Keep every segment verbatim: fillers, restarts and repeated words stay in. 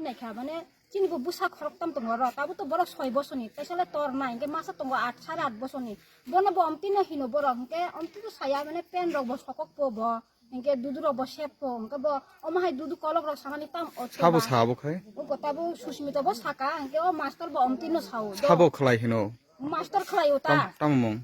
Naikha mane chini bo bwsa khoroktam tongo oro, tabuk to borok soi bosorni, teisa le tor nai, hinkhe masa tongo at, sare at bosorni. Bono bo omtwi no hino borok, hinkhe omtwi to saya mane pen rok bo sokok po bo, hinkhe dudu rok bo sep po, hinkhe bo omo hai dudu kolok rok sanani tam o. Sabo sabo khai? Uko tabuk Susmita bo saka, hinkhe o master bo omtwi no sao. Sabo khlai hino? Master khlai o ta. Tam, tamo mung?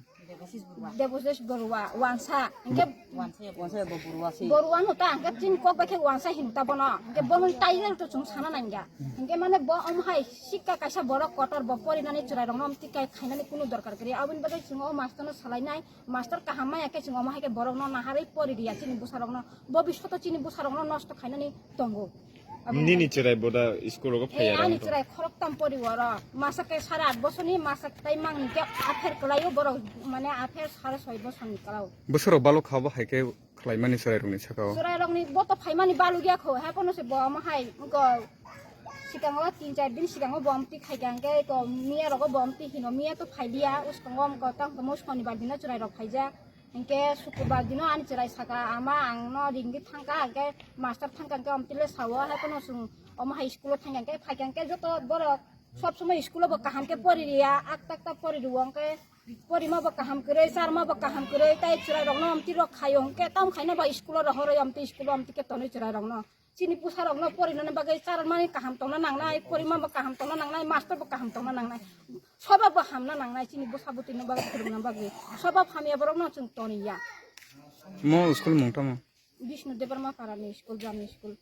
Deboshish Borua, wansa. Hinkhe Wansa ya, wansa ya, bo Borua se. Borua no ta, hinkhe chini kok bai khe wansa hin ta bono. Hinkhe bono title to chwng sana nangya. Hinkhe mane bo omo hai sikka kaisa borok kotor bo porinani chwrai rokno omtwi kai khainani kunu dorkar kwrwi. Aboni bagwi chwng o master no salainai, master kaham maya khe chwng omo hai khe borokno naharwi pori riya chini bwsa rokno. Bobishoto chini bwsa rokno nosto khainani tongo. Nini chwrai bo da school rogo phaiya ani rang to? Chwrai khoroktam pori oro. Masa khe sare at bosorni, masa khe tai mang hinkhe apher kwlaio borok, mane apher sare soi bosorni kwlao. Bwsarok balok kha bo hai khe khlaimani chwrairokni saka o? Chwrairokni bo to phaimani balugya kho, hai phano se bo omo hai wngkha sikango tin char din sikango bo omtwi khaikha hinkhe ko miya rogo bo omtwi hino, miya to phailia, uskango wngkha tang tamo sonibar dino chwrairok phaijak. Hinkhe sukurbar dino ani chwrai saka, "Ama, ang no ringwi thangkha," hinkhe master thangkha hinkhe omtwi le sao, hai phano chwng omo hai school o thangkha hinkhe phaikha hinkhe joto borok sob somoi school o bo kaham khe pori riya, akta akta pori rwo hinkhe porima bo kaham kwrwi, charma bo kaham kwrwi, tai chwrai rokno omtwi rok khaio hinkhe tam khaina ba school o rohorwi omtwi school o omtwi khe tonwi chwrai rokno. Chini bwsa rokno porinani bagwi charmani kaham tongna nangnai, porima bo kaham tongna nangnai, master bo kaham tongna nangnai, soba bo hamna nangnai, chini bwsa bwtwino bagwi phwrwngna bagwi. Soba hamya borokno chwng toniya. Mo school mung tamo? Bishnu Debbarma Parani school, Jami school.